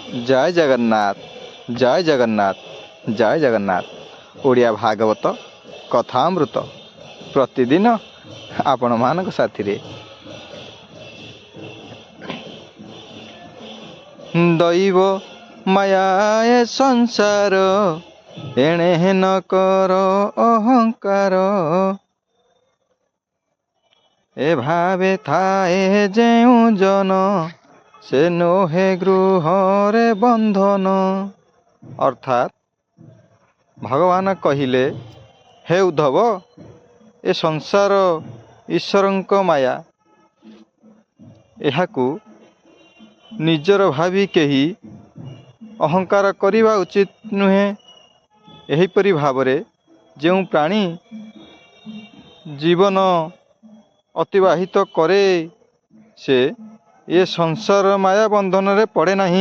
ଜୟ ଜଗନ୍ନାଥ, ଜୟ ଜଗନ୍ନାଥ, ଜୟ ଜଗନ୍ନାଥ। ଓଡ଼ିଆ ଭାଗବତ କଥାମୃତ ପ୍ରତିଦିନ ଆପଣମାନଙ୍କ ସାଥିରେ। ଦୈବ ମାୟା ଏ ସଂସାର, ଏଣେ ନ କର ଅହଙ୍କାର। ଏ ଭାବେ ଥାଏ ଯେଉଁ ଜନ, ସେ ନୋହେ ଗୃହରେ ବନ୍ଧନ। ଅର୍ଥାତ୍ ଭଗବାନ କହିଲେ, ହେ ଉଦ୍ଧବ, ଏ ସଂସାର ଈଶ୍ୱରଙ୍କ ମାୟା। ଏହାକୁ ନିଜର ଭାବି କେହି ଅହଙ୍କାର କରିବା ଉଚିତ ନୁହେଁ। ଏହିପରି ଭାବରେ ଯେଉଁ ପ୍ରାଣୀ ଜୀବନ ଅତିବାହିତ କରେ, ସେ ଏ ସଂସାର ମାୟା ବନ୍ଧନରେ ପଡ଼େ ନାହିଁ।